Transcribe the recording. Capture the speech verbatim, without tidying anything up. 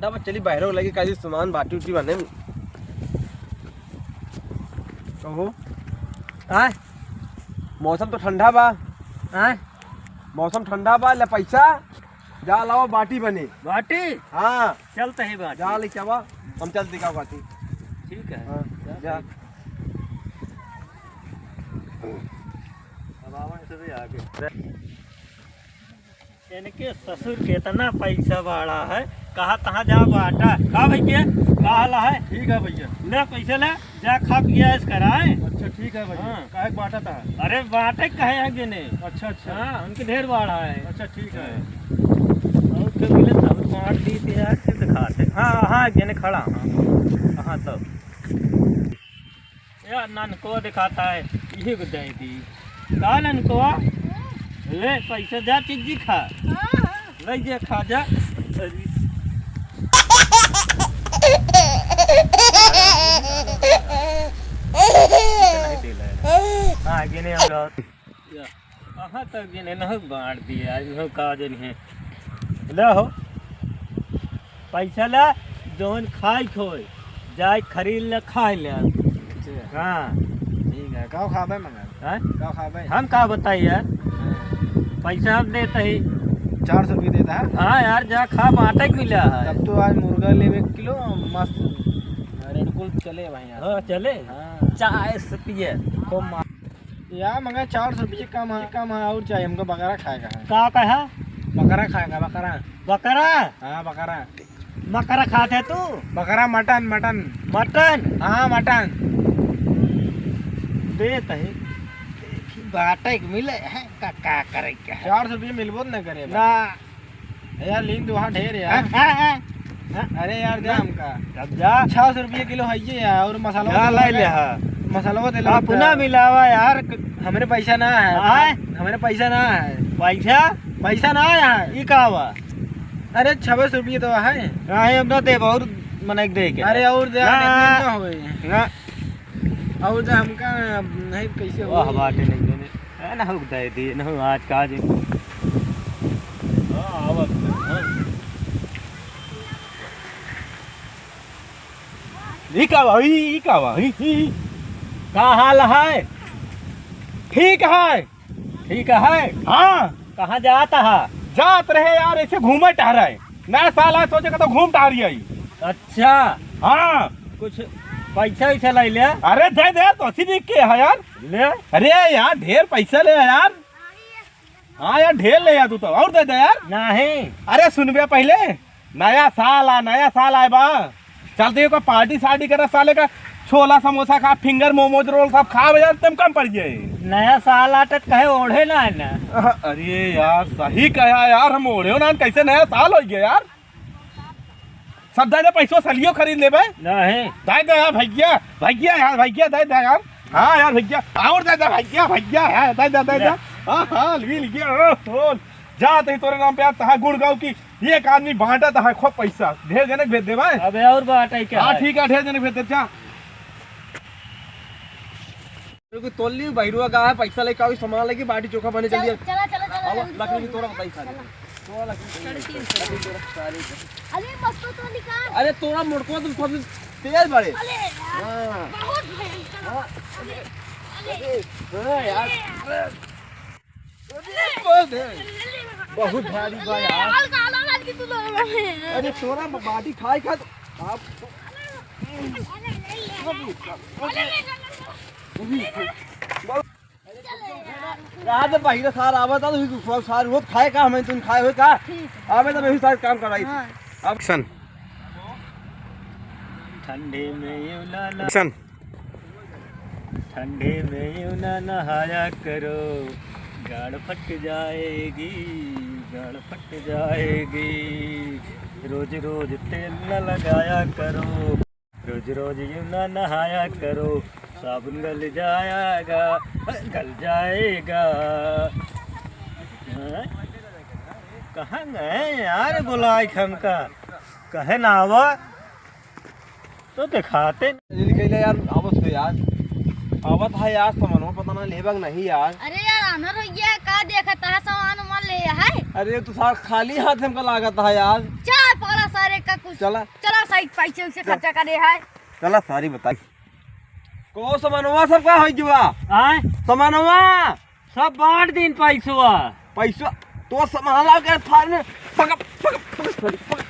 अब चली बहरो लगी, काजी सामान बाटी उटी बने। कहो। आय? मौसम तो ठंडा बा। आय? मौसम ठंडा बा, ले पैसा, जा लावा बाटी बने। बाटी? हाँ। चलते ही बाटी। जा ले क्या बा, हम चलते का बाटी। ठीक है। हाँ, जा। अब आवा ऐसे भी आगे। इनके ससुर के इतना पैसा बाढ़ा है, कहा तहाँ जा बाटा। का भैया, का हाल है? ठीक है भैया। ले पैसे ले, जा खा पिया ऐश कराए। अच्छा ठीक है भैया। हाँ। काहे के बाटा था? अरे बाटे कहे है गिने। अच्छा, अच्छा। हाँ, उनके ढेर बाढ़ा है। अच्छा ठीक है। हाँ। और क्या मिले तब बांट दी थे यार, फिर दिखाते। हाँ, हाँ, गिने खड़ा। हाँ, हाँ, तब। या ननको दिखाता है, यही को दे दी। का ननको? ले, पैसा जा, चिज्जी खा। हाँ, हाँ। ले जा, खा जा। अरे। नहीं दे ले। हाँ, गिने हम लोग। या, कहाँ तक गिने, नहु बांट दिए, आज नहु का जन है। ले हो, पैसा ले, जौन खाए खोए, जाए खरीद ले, खाए ले। अच्छा। हाँ। ठीक है, का खाबे मगर? हाँ? का खाबे? हम का बताई यार? हाँ। पैसा हम देते ही। चार सौ रुपये देता है? हाँ यार, जा खा, बाटे के मिला है। तब तो आज मुर्गा लेवे एक किलो, मस्त रेड बुल चले भाई आज। हाँ, चले? हाँ। चाय से पिए, खूब मा- यार, मगर चार सौ रुपये कम है, कम है, और चाहिए हमको, बकरा खाएगा है। का कहा? बकरा खाएगा, बकरा। बकरा? हाँ, बकरा। बकरा खाते तू? बकरा, मटन, मटन। मटन? हाँ, मटन। दे तही। देखी, बाटे के मिले है, का, का करे के है? चार सौ रुपये मिलबो न करे भाई। ना। यार, लीन दुहा ढेर यार। हाँ, हाँ, हाँ। हाँ। अरे यार, दे ना। हमका। अब जा। छह सौ रुपये किलो है ये यार, और मसाला जा, ले ले, हाँ। मसाला दे लो। अपना मिलावा यार। हमरे पैसा ना है। आय? हमरे पैसा ना है। पैसा? पैसा ना आया है। ई का बा? अरे, छब्बीस रुपये तो है। काहे अब ना देब, और मने के दे के। अरे, और दे, ना। ना होए। ना। और तो हमका नहीं, कैसे वाह, होई? बाटे नहीं देने। ए, ना हो दे दी, ना हो आज का आज। हाँ, आवत है, हाँ। ई का बा? ई, ई का बा? ई, ई, ई। का हाल है? ठीक है। ठीक है। हाँ। कहाँ जात हा? जात रहे यार, ऐसे घूमे टहरे। नया साल है, सोचे का तो घूम टहरी आई। अच्छा। हाँ। कुछ पैसा वैसा ले ले। अरे दे दे यार, तो असी भी के है यार। ले। अरे यार, ढेर पैसा ले यार। हाँ यार, ढेर ले यार तू तो, और दे दे यार। नहीं। अरे सुन बे पहले, नया साल आ, नया साल आए बा, चलते ही कोई पार्टी सार्टी करे, साले का छोला समोसा खा, फिंगर मोमोज रोल सब खा बे यार, तुम कम पड़ जाए। नया साल आटत कहे ओढ़े ना है ना। अरे यार, सही कहा यार, हम ओढ़े ना, कैसे नया साल हो गया यार। सब दे दे, पैसो सलियो खरीद लेबे। नहीं। दे दे यार भैया, भैया यार, भैया दे दे यार। हाँ यार भैया, और दे दे भैया, भैया है, दे दे, दे दे। ले। हाँ, हाँ, मिल गया, ओ, ओ, जा तही तोरे नाम पे यार, तहा गुड़गांव की एक आदमी बांटत है खूब पैसा, ढेर जने के भेज देबे। अबे और बाटे क्या हाँ, है? ठीक है, ढेर जने के भेज दे, जा। रुकी, तोल ली, बहिरुआ का है, पैसा लेके आओ, सामान लेके बाटी चोखा बने, चल, जल्दी। चला, चला, चला, आओ, जल्दी, लकड़ी जल्दी। तोड़ा बताई सारे। चला। तोड़ा लकड़ी। साढ़े तीन सौ। लकड़ी तोड़ा, सारे। अरे, मस्त तो निकाल। अरे, तोड़ा मोटको तो सब तेज बड़े। अरे यार, हाँ। बहुत भयंकर। हाँ। अरे, अरे, अरे, हाँ यार। अरे यार। अरे, बहुत है। बहुत भारी बा यार। हल्का, हल्का, हल्की तू लोग। अरे, तोरा बाटी खाए खा आप। रात में पहिरे सार आवत, तो सार होत खाए का, हमें तुम खाए हो का? आवे तो नहीं सार काम कराई। हाँ। अब सन। ठंडे में ये उलाला। सन। ठंडे में यूं ना नहाया करो, गाड़ फट जाएगी, गाड़ फट जाएगी। रोज रोज तेल न लगाया करो, रोज रोज यूं ना नहाया करो, साबुन गल जाएगा, गल जाएगा। हैं? कहाँ गए यार, बुलाए हमका, कहे ना आवा। तो दिखाते। ये निकले यार, आवत हो यार, आवत है यार, सामानो पता ना लेबा कि नहीं यार। अरे यार, आनर हो गया, का देखत है, सामान उमान ले है? अरे तू सार खाली हाथ हमका लागत है यार। चार चला सारे का कुछ। चला। चला सही, पैसे उसे खर्चा करे है। चला सारी बताई। को समनवा सब का होइ गवा? आय? समनवा। सब बाँट दिन पैसवा। पैसा तो संभाला के थाने। पकड़, पकड़, पकड़, पकड़।